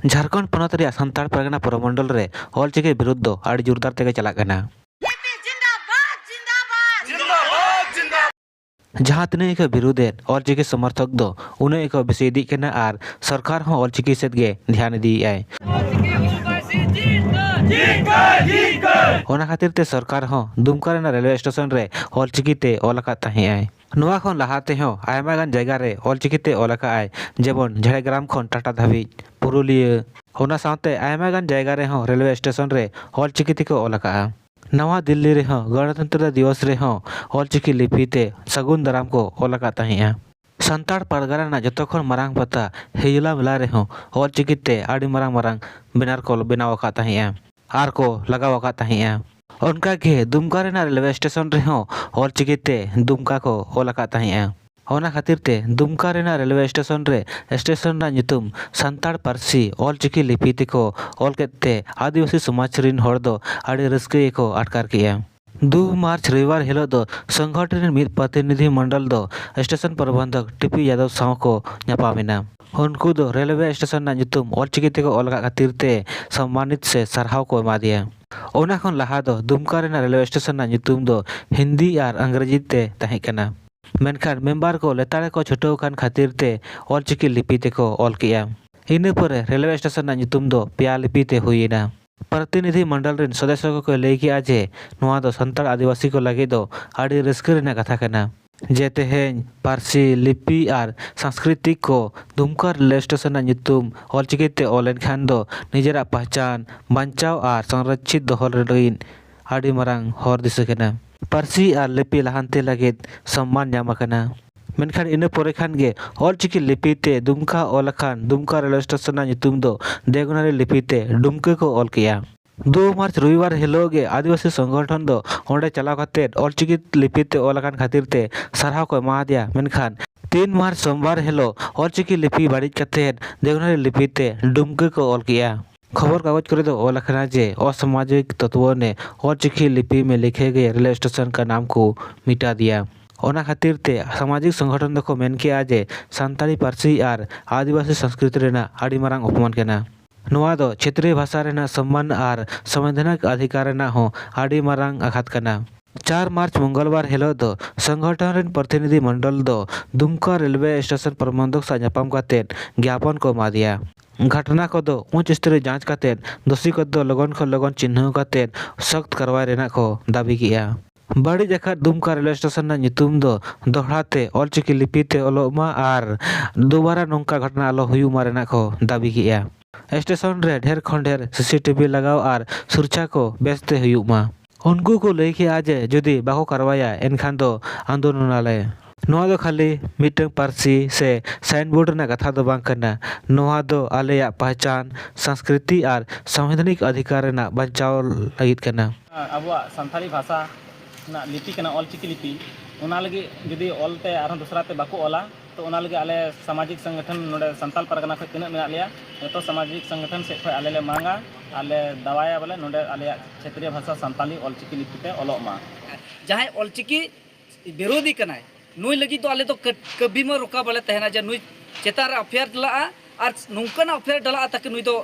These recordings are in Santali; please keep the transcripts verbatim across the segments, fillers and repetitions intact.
ᱡᱷᱟᱲᱠᱷᱚᱸᱰ ᱯᱚᱱᱚᱛ ᱨᱮᱭᱟᱜ ᱥᱟᱱᱛᱟᱲ ᱯᱟᱨᱜᱟᱱᱟ ᱯᱚᱨᱚᱢᱚᱱᱰᱚᱞ ᱨᱮ ᱚᱞᱪᱤᱠᱤ ᱵᱤᱨᱩᱫᱽ ᱫᱚ ᱟᱹᱰᱤ ᱡᱳᱨᱫᱟᱨ ᱛᱮᱜᱮ ᱪᱟᱞᱟᱜ ᱠᱟᱱᱟ᱾ ᱡᱤᱱᱫᱟᱵᱟᱫ, ᱡᱤᱱᱫᱟᱵᱟᱫ᱾ ᱡᱟᱦᱟᱸ ᱛᱤᱱᱟᱹᱜ ᱜᱮᱠᱚ ᱵᱤᱨᱩᱫᱷ ᱮᱫ, ᱚᱞᱪᱤᱠᱤ ᱥᱚᱢᱚᱨᱛᱷᱚᱠ ᱫᱚ ᱩᱱᱟᱹᱜ ᱜᱮᱠᱚ ᱵᱮᱥᱤ ᱤᱫᱤᱜ ᱠᱟᱱᱟ ᱟᱨ ᱥᱚᱨᱠᱟᱨ ᱦᱚᱸ ᱚᱞᱪᱤᱠᱤ ᱥᱮᱫ ᱜᱮ ᱫᱷᱮᱭᱟᱱ ᱤᱫᱤᱭᱮᱫ ᱟᱭ᱾ ᱚᱱᱟ ᱠᱷᱟᱹᱛᱤᱨ ᱛᱮ ᱥᱚᱨᱠᱟᱨ ᱦᱚᱸ ᱫᱩᱢᱠᱟ ᱨᱮᱱᱟᱜ ᱨᱮᱞᱣᱮ ᱥᱴᱮᱥᱚᱱ ᱨᱮ ᱚᱞᱪᱤᱠᱤ ᱛᱮ ᱚᱞ ᱟᱠᱟᱫ ᱛᱟᱦᱮᱸ ᱟᱭ᱾ ᱱᱚᱣᱟ ᱠᱷᱚᱱ ᱞᱟᱦᱟ ᱛᱮᱦᱚᱸ ᱟᱭᱢᱟ ᱜᱟᱱ ᱡᱟᱭᱜᱟ ᱨᱮ ᱚᱞᱪᱤᱠᱤ ᱛᱮ ᱚᱞ ᱟᱠᱟᱫ ᱟᱭ, ᱡᱮᱢᱚᱱ ᱡᱷᱟᱲᱜᱨᱟᱢ ᱠᱷᱚᱱ ᱴᱟᱴᱟ ᱫᱷᱟᱹᱵᱤᱡ, ᱯᱩᱨᱩᱞᱤᱭᱟᱹ, ᱚᱱᱟ ᱥᱟᱶᱛᱮ ᱟᱭᱢᱟ ᱜᱟᱱ ᱡᱟᱭᱜᱟ ᱨᱮᱦᱚᱸ ᱨᱮᱞᱣᱮ ᱥᱴᱮᱥᱚᱱ ᱨᱮ ᱚᱞᱪᱤᱠᱤ ᱛᱮᱠᱚ ᱚᱞ ᱟᱠᱟᱫᱼᱟ᱾ ᱱᱟᱣᱟ ᱫᱤᱞᱞᱤ ᱨᱮᱦᱚᱸ ᱜᱚᱱᱚᱛᱚᱱᱛᱨᱚ ᱫᱤᱵᱚᱥ ᱨᱮᱦᱚᱸ ᱚᱞᱪᱤᱠᱤ ᱞᱤᱯᱤ ᱛᱮ ᱥᱟᱹᱜᱩᱱ ᱫᱟᱨᱟᱢ ᱠᱚ ᱚᱞ ᱟᱠᱟᱫ ᱛᱟᱦᱮᱸᱫᱼᱟ᱾ ᱥᱟᱱᱛᱟᱲ ᱯᱟᱨᱜᱟᱱᱟ ᱨᱮᱱᱟᱜ ᱡᱚᱛᱚ ᱠᱷᱚᱱ ᱢᱟᱨᱟᱝ ᱯᱟᱛᱟ ᱦᱤᱡᱩᱞᱟ ᱢᱮᱞᱟ ᱨᱮᱦᱚᱸ ᱚᱞᱪᱤᱠᱤ ᱛᱮ ᱟᱹᱰᱤ ᱢᱟᱨᱟᱝ ᱢᱟᱨᱟᱝ ᱵᱮᱱᱟᱨ ᱠᱚ ᱵᱮᱱᱟᱣ ᱟᱠᱟᱫ ᱛᱟᱦᱮᱸᱫᱼᱟ ᱟᱨ ᱠᱚ ᱞᱟᱜᱟᱣ ᱟᱠᱟᱫ ᱛᱟᱦᱮᱸᱫᱼᱟ᱾ ᱚᱱᱠᱟ ᱜᱮ ᱫᱩᱢᱠᱟ ᱨᱮᱱᱟᱜ ᱨᱮᱞᱣᱮ ᱥᱴᱮᱥᱚᱱ ᱨᱮᱦᱚᱸ ᱚᱞᱪᱤᱠᱤ ᱛᱮ ᱫᱩᱢᱠᱟ ᱠᱚ ᱚᱞ ᱟᱠᱟᱫ ᱛᱟᱦᱮᱸᱫᱼᱟ᱾ ᱚᱱᱟ ᱠᱷᱟᱹᱛᱤᱨ ᱛᱮ ᱫᱩᱢᱠᱟ ᱨᱮᱱᱟᱜ ᱨᱮᱞᱣᱮ ᱥᱴᱮᱥᱚᱱ ᱨᱮ ᱥᱴᱮᱥᱚᱱ ᱨᱮᱱᱟᱜ ᱧᱩᱛᱩᱢ ᱥᱟᱱᱛᱟᱲ ᱯᱟᱹᱨᱥᱤ ᱚᱞᱪᱤᱠᱤ ᱞᱤᱯᱤ ᱛᱮᱠᱚ ᱚᱞ ᱠᱮᱫ ᱛᱮ ᱟᱹᱫᱤᱵᱟᱹᱥᱤ ᱥᱚᱢᱟᱡᱽ ᱨᱤᱱ ᱦᱚᱲ ᱫᱚ ᱟᱹᱰᱤ ᱨᱟᱹᱥᱠᱟᱹ ᱜᱮᱠᱚ ᱟᱴᱠᱟᱨ ᱠᱮᱫᱼᱟ᱾ ᱫᱩ ᱢᱟᱨᱪ ᱨᱚᱵᱤᱵᱟᱨ ᱦᱤᱞᱳᱜ ᱫᱚ ᱥᱚᱝᱜᱚᱴᱷᱚᱱ ᱨᱤᱱ ᱢᱤᱫ ᱯᱨᱚᱛᱤᱱᱤᱫᱷᱤ ᱢᱚᱱᱰᱚᱞ ᱫᱚ ᱥᱴᱮᱥᱚᱱ ᱯᱨᱚᱵᱚᱱᱫᱷᱚᱠ ᱴᱤ ᱯᱤ ᱭᱟᱫᱚᱵ ᱥᱟᱶ ᱠᱚ ᱧᱟᱯᱟᱢ ᱮᱱᱟ᱾ ᱩᱱᱠᱩ ᱫᱚ ᱨᱮᱞᱣᱮ ᱥᱴᱮᱥᱚᱱ ᱨᱮᱱᱟᱜ ᱧᱩᱛᱩᱢ ᱚᱞᱪᱤᱠᱤ ᱛᱮᱠᱚ ᱚᱞ ᱟᱠᱟᱫ ᱠᱷᱟᱹᱛᱤᱨ ᱛᱮ ᱥᱚᱢᱢᱟᱱᱤᱛ ᱥᱮ ᱥᱟᱨᱦᱟᱣ ᱠᱚ ᱮᱢᱟ ᱫᱮᱭᱟ᱾ ᱚᱱᱟ ᱠᱷᱚᱱ ᱞᱟᱦᱟ ᱫᱚ ᱫᱩᱢᱠᱟ ᱨᱮᱱᱟᱜ ᱨᱮᱞᱣᱮ ᱥᱴᱮᱥᱚᱱ ᱨᱮᱱᱟᱜ ᱧᱩᱛᱩᱢ ᱫᱚ ᱦᱤᱱᱫᱤ ᱟᱨ ᱤᱝᱨᱮᱡᱤ ᱛᱮ ᱛᱟᱦᱮᱸ ᱠᱟᱱᱟ, ᱢᱮᱱᱠᱷᱟᱱ ᱢᱮᱢᱵᱟᱨ ᱠᱚ ᱞᱮᱛᱟᱲ ᱠᱚ ᱪᱷᱩᱴᱟᱹᱣ ᱟᱠᱟᱱ ᱠᱷᱟᱹᱛᱤᱨ ᱛᱮ ᱚᱞᱪᱤᱠᱤ ᱞᱤᱯᱤ ᱛᱮᱠᱚ ᱚᱞ ᱠᱮᱫᱼᱟ᱾ ᱤᱱᱟᱹ ᱯᱚᱨᱮ ᱨᱮᱞᱣᱮ ᱥᱴᱮᱥᱚᱱ ᱨᱮᱱᱟᱜ ᱧᱩᱛᱩᱢ ᱫᱚ ᱯᱮᱭᱟ ᱞᱤᱯᱤ ᱛᱮ ᱦᱩᱭ ᱮᱱᱟ᱾ ᱯᱨᱚᱛᱤᱱᱤᱫᱷᱤ ᱢᱚᱱᱰᱚᱞ ᱨᱮᱱ ᱥᱚᱫᱚᱥᱥᱚ ᱠᱚᱠᱚ ᱞᱟᱹᱭ ᱠᱮᱫᱼᱟ ᱡᱮ ᱱᱚᱣᱟ ᱫᱚ ᱥᱟᱱᱛᱟᱲ ᱟᱹᱫᱤᱵᱟᱹᱥᱤ ᱠᱚ ᱞᱟᱹᱜᱤᱫ ᱫᱚ ᱟᱹᱰᱤ ᱨᱟᱹᱥᱠᱟᱹ ᱨᱮᱱᱟᱜ ᱠᱟᱛᱷᱟ ᱠᱟᱱᱟ ᱡᱮ ᱛᱮᱦᱮᱧ ᱯᱟᱹᱨᱥᱤ, ᱞᱤᱯᱤ ᱟᱨ ᱥᱟᱝᱥᱠᱨᱤᱛᱤᱠ ᱠᱚ ᱫᱩᱢᱠᱟ ᱨᱮᱞᱣᱮ ᱥᱴᱮᱥᱚᱱ ᱨᱮᱱᱟᱜ ᱧᱩᱛᱩᱢ ᱚᱞᱪᱤᱠᱤ ᱛᱮ ᱚᱞ ᱮᱱᱠᱷᱟᱱ ᱫᱚ ᱱᱤᱡᱮᱨᱟᱜ ᱯᱟᱦᱪᱟᱱ ᱵᱟᱧᱪᱟᱣ ᱟᱨ ᱥᱚᱝᱨᱚᱠᱷᱤᱛ ᱫᱚᱦᱚ ᱞᱟᱹᱜᱤᱫ ᱟᱹᱰᱤ ᱢᱟᱨᱟᱝ ᱦᱚᱨ ᱫᱤᱥᱟᱹ ᱠᱟᱱᱟ᱾ ᱯᱟᱹᱨᱥᱤ ᱟᱨ ᱞᱤᱯᱤ ᱞᱟᱦᱟᱱᱛᱤ ᱞᱟᱹᱜᱤᱫ ᱥᱚᱢᱢᱟᱱ ᱧᱟᱢ ᱟᱠᱟᱱᱟ᱾ ᱢᱮᱱᱠᱷᱟᱱ ᱤᱱᱟᱹ ᱯᱚᱨᱮ ᱠᱷᱟᱱ ᱜᱮ ᱚᱞᱪᱤᱠᱤ ᱞᱤᱯᱤ ᱛᱮ ᱫᱩᱢᱠᱟ ᱚᱞ ᱟᱠᱟᱱ ᱫᱩᱢᱠᱟ ᱨᱮᱞᱣᱮ ᱥᱴᱮᱥᱚᱱ ᱨᱮᱱᱟᱜ ᱧᱩᱛᱩᱢ ᱫᱚ ᱫᱮᱵᱽᱱᱟᱜᱚᱨᱤ ᱞᱤᱯᱤ ᱛᱮ ᱰᱩᱢᱠᱟᱹ ᱠᱚ ᱚᱞ ᱠᱮᱫᱼᱟ᱾ ᱫᱩ ᱢᱟᱨᱪ ᱨᱚᱵᱤᱵᱟᱨ ᱦᱤᱞᱳᱜ ᱜᱮ ᱟᱹᱫᱤᱵᱟᱹᱥᱤ ᱥᱚᱝᱜᱚᱴᱷᱚᱱ ᱫᱚ ᱚᱸᱰᱮ ᱪᱟᱞᱟᱣ ᱠᱟᱛᱮᱫ ᱚᱞᱪᱤᱠᱤ ᱞᱤᱯᱤ ᱛᱮ ᱚᱞ ᱟᱠᱟᱱ ᱠᱷᱟᱹᱛᱤᱨ ᱛᱮ ᱥᱟᱨᱦᱟᱣ ᱠᱚ ᱮᱢᱟ ᱫᱮᱭᱟ᱾ ᱢᱮᱱᱠᱷᱟᱱ ᱛᱤᱱ ᱢᱟᱨᱪ ᱥᱳᱢᱵᱟᱨ ᱦᱤᱞᱳᱜ ᱚᱞᱪᱤᱠᱤ ᱞᱤᱯᱤ ᱵᱟᱹᱲᱤᱡ ᱠᱟᱛᱮᱫ ᱫᱮᱵᱽᱱᱟᱜᱚᱨᱤ ᱞᱤᱯᱤ ᱛᱮ ᱰᱩᱢᱠᱟᱹ ᱠᱚ ᱚᱞ ᱠᱮᱫᱼᱟ᱾ ᱠᱷᱚᱵᱚᱨ ᱠᱟᱜᱚᱡᱽ ᱠᱚᱨᱮ ᱫᱚ ᱚᱞ ᱟᱠᱟᱱᱟ ᱡᱮ ᱚᱥᱟᱢᱟᱡᱤᱠ ᱛᱚᱛᱣᱚ ᱱᱮ ᱚᱞᱪᱤᱠᱤ ᱞᱤᱯᱤ ᱢᱮ ᱞᱤᱠᱷᱮ ᱜᱮ ᱨᱮᱞᱣᱮ ᱥᱴᱮᱥᱚᱱ ᱠᱟ ᱱᱟᱢ ᱠᱚ ᱢᱤᱴᱟ ᱫᱤᱭᱟ᱾ ᱚᱱᱟ ᱠᱷᱟᱹᱛᱤᱨ ᱛᱮ ᱥᱟᱢᱟᱡᱤᱠ ᱥᱚᱝᱜᱚᱴᱷᱚᱱ ᱫᱚᱠᱚ ᱢᱮᱱ ᱠᱮᱜᱼᱟ ᱡᱮ ᱥᱟᱱᱛᱟᱲᱤ ᱯᱟᱹᱨᱥᱤ ᱟᱨ ᱟᱹᱫᱤᱵᱟᱹᱥᱤ ᱥᱚᱝᱥᱠᱨᱤᱛᱤ ᱨᱮᱱᱟᱜ ᱟᱹᱰᱤ ᱢᱟᱨᱟᱝ ᱚᱯᱚᱢᱟᱱ ᱠᱟᱱᱟ᱾ ᱱᱚᱣᱟ ᱫᱚ ᱪᱷᱮᱛᱨᱤᱭᱚ ᱵᱷᱟᱥᱟ ᱨᱮᱱᱟᱜ ᱥᱚᱢᱢᱟᱱ ᱟᱨ ᱥᱚᱝᱵᱤᱫᱷᱟᱱᱤᱠ ᱚᱫᱷᱤᱠᱟᱨ ᱨᱮᱱᱟᱜ ᱦᱚᱸ ᱟᱹᱰᱤ ᱢᱟᱨᱟᱝ ᱟᱜᱷᱟᱛ ᱠᱟᱱᱟ᱾ ᱪᱟᱨ ᱢᱟᱨᱪ ᱢᱚᱝᱜᱚᱞᱵᱟᱨ ᱦᱤᱞᱳᱜ ᱫᱚ ᱥᱚᱝᱜᱚᱴᱷᱚᱱ ᱨᱮᱱ ᱯᱨᱚᱛᱤᱱᱤᱫᱷᱤ ᱢᱚᱱᱰᱚᱞ ᱫᱚ ᱫᱩᱢᱠᱟ ᱨᱮᱞᱣᱮ ᱥᱴᱮᱥᱚᱱ ᱯᱨᱚᱵᱚᱱᱫᱷᱚᱠ ᱥᱟᱶ ᱧᱟᱯᱟᱢ ᱠᱟᱛᱮ ᱜᱮᱭᱟᱯᱚᱱ ᱠᱚ ᱮᱢᱟ ᱫᱮᱭᱟ᱾ ᱜᱷᱚᱴᱱᱟ ᱠᱚᱫᱚ ᱩᱪ ᱥᱛᱚᱨᱤᱭᱚ ᱡᱟᱸᱪ ᱠᱟᱛᱮ ᱫᱳᱥᱤ ᱠᱚᱫᱚ ᱞᱚᱜᱚᱱ ᱠᱷᱚᱱ ᱞᱚᱜᱚᱱ ᱪᱤᱱᱦᱟᱹᱣ ᱠᱟᱛᱮ ᱥᱚᱠᱛ ᱠᱟᱨᱣᱟᱭ ᱨᱮᱱᱟᱜ ᱠᱚ ᱫᱟᱹᱵᱤ ᱠᱮᱜᱼᱟ᱾ ᱵᱟᱹᱲᱤᱡ ᱟᱠᱟᱫ ᱫᱩᱢᱠᱟ ᱨᱮᱞᱣᱮ ᱥᱴᱮᱥᱚᱱ ᱨᱮᱱᱟᱜ ᱧᱩᱛᱩᱢ ᱫᱚ ᱫᱚᱦᱲᱟ ᱛᱮ ᱚᱞᱪᱤᱠᱤ ᱞᱤᱯᱤ ᱛᱮ ᱚᱞᱚᱜ ᱢᱟ ᱟᱨ ᱫᱩᱵᱟᱨᱟ ᱱᱚᱝᱠᱟ ᱜᱷᱚᱴᱱᱟ ᱟᱞᱚ ᱦᱩᱭᱩᱜ ᱢᱟ ᱨᱮᱱᱟᱜ ᱠᱚ ᱫᱟᱹᱵᱤ ᱠᱮᱜᱼᱟ᱾ ᱥᱴᱮᱥᱚᱱ ᱨᱮ ᱰᱷᱮᱨ ᱠᱷᱚᱱ ᱰᱷᱮᱨ ᱥᱤᱥᱤᱴᱤᱵᱷᱤ ᱞᱟᱜᱟᱣ ᱟᱨ ᱥᱩᱨᱪᱷᱟ ᱠᱚ ᱵᱮᱥᱛᱮ ᱦᱩᱭᱩᱜ ᱢᱟ᱾ ᱩᱱᱠᱩ ᱠᱚ ᱞᱟᱹᱭ ᱠᱮᱜᱼᱟ ᱡᱮ ᱡᱩᱫᱤ ᱵᱟᱠᱚ ᱠᱟᱨᱣᱟᱭᱟ ᱮᱱᱠᱷᱟᱱ ᱫᱚ ᱟᱱᱫᱳᱞᱚᱱᱟᱞᱮ᱾ ᱱᱚᱣᱟ ᱫᱚ ᱠᱷᱟᱹᱞᱤ ᱢᱤᱫᱴᱟᱝ ᱯᱟᱹᱨᱥᱤ ᱥᱮ ᱥᱟᱭᱤᱱᱵᱳᱨᱰ ᱨᱮᱱᱟᱜ ᱠᱟᱛᱷᱟ ᱫᱚ ᱵᱟᱝ ᱠᱟᱱᱟ, ᱱᱚᱣᱟ ᱫᱚ ᱟᱞᱮᱭᱟᱜ ᱯᱟᱦᱪᱟᱱ, ᱥᱚᱝᱥᱠᱨᱤᱛᱤ ᱟᱨ ᱥᱟᱝᱵᱤᱫᱷᱟᱱᱤᱠ ᱚᱫᱷᱤᱠᱟᱨ ᱨᱮᱱᱟᱜ ᱵᱟᱧᱪᱟᱣ ᱞᱟᱹᱜᱤᱫ ᱠᱟᱱᱟ᱾ ᱟᱵᱚᱣᱟᱜ ᱥᱟᱱᱛᱟᱲᱤ ᱵᱷᱟᱥᱟ ᱨᱮᱱᱟᱜ ᱞᱤᱯᱤ ᱠᱟᱱᱟ ᱚᱞᱪᱤᱠᱤ ᱞᱤᱯᱤ, ᱚᱱᱟ ᱞᱟᱹᱜᱤᱫ ᱡᱩᱫᱤ ᱚᱞ ᱛᱮ ᱟᱨᱦᱚᱸ ᱫᱚᱥᱨᱟ ᱛᱮ ᱵᱟᱠᱚ ᱚᱞᱟ, ᱛᱚ ᱚᱱᱟ ᱞᱟᱹᱜᱤᱫ ᱟᱞᱮ ᱥᱟᱢᱟᱡᱤᱠ ᱥᱚᱝᱜᱚᱴᱷᱚᱱ ᱱᱚᱰᱮ ᱥᱟᱱᱛᱟᱲ ᱯᱟᱨᱜᱟᱱᱟ ᱠᱷᱚᱱ ᱛᱤᱱᱟᱹᱜ ᱢᱮᱱᱟᱜ ᱞᱮᱭᱟ, ᱡᱚᱛᱚ ᱥᱟᱢᱟᱡᱤᱠ ᱥᱚᱝᱜᱚᱴᱷᱚᱱ ᱥᱮᱫ ᱠᱷᱚᱱ ᱟᱞᱮ ᱞᱮ ᱢᱟᱝᱟ ᱟᱨ ᱞᱮ ᱫᱟᱣᱟᱭᱟ ᱵᱚᱞᱮ ᱱᱚᱰᱮ ᱟᱞᱮᱭᱟᱜ ᱪᱷᱮᱛᱨᱤᱭᱚ ᱵᱷᱟᱥᱟ ᱥᱟᱱᱛᱟᱲᱤ ᱚᱞᱪᱤᱠᱤ ᱞᱤᱯᱤ ᱛᱮ ᱚᱞᱚᱜ ᱢᱟ᱾ ᱡᱟᱦᱟᱸᱭ ᱚᱞᱪᱤᱠᱤ ᱵᱤᱨᱳᱫᱷᱤ ᱠᱟᱱᱟᱭ, ᱱᱩᱭ ᱞᱟᱹᱜᱤᱫ ᱫᱚ ᱟᱞᱮ ᱫᱚ ᱠᱟᱹ- ᱠᱟᱹᱵᱷᱤ ᱢᱟ ᱨᱚᱠᱟ ᱵᱟᱞᱮ ᱛᱟᱦᱮᱱᱟ ᱡᱮ ᱱᱩᱭ ᱪᱮᱛᱟᱱ ᱨᱮ ᱟᱯᱷᱮᱭᱟᱨ ᱰᱟᱞᱟᱜᱼᱟ ᱟᱨ ᱱᱚᱝᱠᱟᱱᱟᱜ ᱟᱯᱷᱮᱭᱟᱨ ᱰᱟᱞᱟᱜᱼᱟ ᱛᱟᱠᱤ ᱱᱩᱭ ᱫᱚ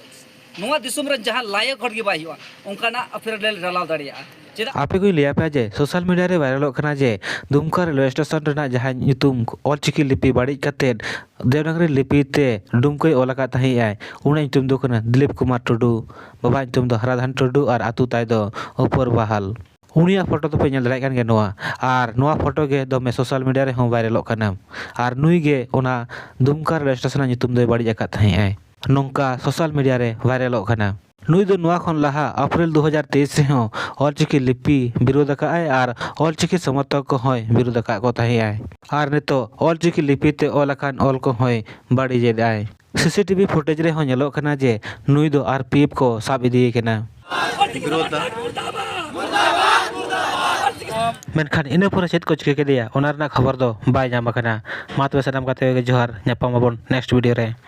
ᱱᱚᱣᱟ ᱫᱤᱥᱚᱢ ᱨᱮᱱ ᱡᱟᱦᱟᱸ ᱞᱟᱭᱚᱠ ᱦᱚᱲ ᱜᱮ ᱵᱟᱭ ᱦᱩᱭᱩᱜᱼᱟ, ᱚᱱᱠᱟᱱᱟᱜ ᱟᱯᱷᱮᱭᱟᱨ ᱞᱮ ᱰᱟᱞᱟᱣ ᱫᱟᱲᱮᱭᱟᱜᱼᱟ᱾ ᱪᱮᱫᱟᱜ? ᱟᱯᱮ ᱠᱚᱧ ᱞᱟᱹᱭ ᱟᱯᱮᱭᱟ ᱡᱮ ᱥᱳᱥᱟᱞ ᱢᱤᱰᱤᱭᱟ ᱨᱮ ᱵᱷᱟᱭᱨᱟᱞᱚᱜ ᱠᱟᱱᱟ ᱡᱮ ᱫᱩᱢᱠᱟ ᱨᱮᱞᱣᱮ ᱥᱴᱮᱥᱚᱱ ᱨᱮᱱᱟᱜ ᱡᱟᱦᱟᱸ ᱧᱩᱛᱩᱢ ᱚᱞᱪᱤᱠᱤ ᱞᱤᱯᱤ ᱵᱟᱹᱲᱤᱡ ᱠᱟᱛᱮᱫ ᱫᱮᱵᱽᱱᱟᱜᱚᱨᱤ ᱞᱤᱯᱤ ᱛᱮ ᱰᱩᱢᱠᱟᱹᱭ ᱚᱞ ᱟᱠᱟᱫ ᱛᱟᱦᱮᱸᱫ ᱟᱭ, ᱩᱱᱤᱭᱟᱜ ᱧᱩᱛᱩᱢ ᱫᱚ ᱠᱟᱱᱟ ᱫᱤᱞᱤᱯ ᱠᱩᱢᱟᱨ ᱴᱩᱰᱩ, ᱵᱟᱵᱟᱣᱟᱜ ᱧᱩᱛᱩᱢ ᱫᱚ ᱦᱟᱨᱟᱫᱷᱚᱱ ᱴᱩᱰᱩ ᱟᱨ ᱟᱹᱛᱩ ᱛᱟᱭ ᱫᱚ ᱩᱯᱚᱨ ᱵᱟᱦᱟᱞ᱾ ᱩᱱᱤᱭᱟᱜ ᱯᱷᱳᱴᱳ ᱫᱚᱯᱮ ᱧᱮᱞ ᱫᱟᱲᱮᱭᱟᱜ ᱠᱟᱱ ᱜᱮᱭᱟ ᱱᱚᱣᱟ, ᱟᱨ ᱱᱚᱣᱟ ᱯᱷᱳᱴᱳ ᱜᱮ ᱫᱚᱢᱮ ᱥᱳᱥᱟᱞ ᱢᱤᱰᱤᱭᱟ ᱨᱮᱦᱚᱸ ᱵᱷᱟᱭᱨᱟᱞᱚᱜ ᱠᱟᱱᱟ᱾ ᱟᱨ ᱱᱩᱭ ᱜᱮ ᱚᱱᱟ ᱫᱩᱢᱠᱟ ᱨᱮᱞᱣᱮ ᱥᱴᱮᱥᱚᱱ ᱨᱮᱱᱟᱜ ᱧᱩᱛᱩᱢ ᱫᱚᱭ ᱵᱟᱹᱲᱤᱡ ᱟᱠᱟᱫ ᱛᱟᱦᱮᱸᱫ ᱟᱭ, ᱱᱚᱝᱠᱟ ᱥᱳᱥᱟᱞ ᱢᱤᱰᱤᱭᱟ ᱨᱮ ᱵᱷᱟᱭᱨᱟᱞᱚᱜ ᱠᱟᱱᱟ᱾ ᱱᱩᱭ ᱫᱚ ᱱᱚᱣᱟ ᱠᱷᱚᱱ ᱞᱟᱦᱟ ᱮᱯᱨᱤᱞ ᱫᱩ ᱦᱟᱡᱟᱨ ᱛᱮᱭᱤᱥ ᱨᱮᱦᱚᱸ ᱚᱞᱪᱤᱠᱤ ᱞᱤᱯᱤ ᱵᱤᱨᱳᱫ ᱟᱠᱟᱫ ᱟᱭ ᱟᱨ ᱚᱞᱪᱤᱠᱤ ᱥᱚᱢᱚᱨᱛᱷᱚᱠ ᱠᱚᱦᱚᱸᱭ ᱵᱤᱨᱳᱫ ᱟᱠᱟᱫ ᱠᱚ ᱛᱟᱦᱮᱸᱫ ᱟᱭ᱾ ᱟᱨ ᱱᱤᱛᱚᱜ ᱚᱞᱪᱤᱠᱤ ᱞᱤᱯᱤ ᱛᱮ ᱚᱞ ᱟᱠᱟᱱ ᱚᱞ ᱠᱚᱦᱚᱸᱭ ᱵᱟᱹᱲᱤᱡ ᱮᱫ ᱟᱭ᱾ ᱥᱤᱥᱤᱴᱤᱵᱷᱤ ᱯᱷᱩᱴᱮᱡᱽ ᱨᱮᱦᱚᱸ ᱧᱮᱞᱚᱜ ᱠᱟᱱᱟ ᱡᱮ ᱱᱩᱭ ᱫᱚ ᱟᱨ ᱯᱤ ᱮᱯᱷ ᱠᱚ ᱥᱟᱵ ᱤᱫᱤᱭᱮ ᱠᱟᱱᱟ᱾ ᱢᱮᱱᱠᱷᱟᱱ ᱤᱱᱟᱹ ᱯᱚᱨᱮ ᱪᱮᱫ ᱠᱚ ᱪᱤᱠᱟᱹ ᱠᱮᱫᱮᱭᱟ, ᱚᱱᱟ ᱨᱮᱱᱟᱜ ᱠᱷᱚᱵᱚᱨ ᱫᱚ ᱵᱟᱭ ᱧᱟᱢ ᱟᱠᱟᱱᱟ᱾ ᱢᱟ ᱛᱚᱵᱮ ᱥᱟᱱᱟᱢ ᱜᱟᱛᱮ ᱠᱚᱜᱮ ᱡᱚᱦᱟᱨ, ᱧᱟᱯᱟᱢ ᱟᱵᱚᱱ ᱱᱮᱠᱥᱴ ᱵᱷᱤᱰᱤᱭᱳ ᱨᱮ᱾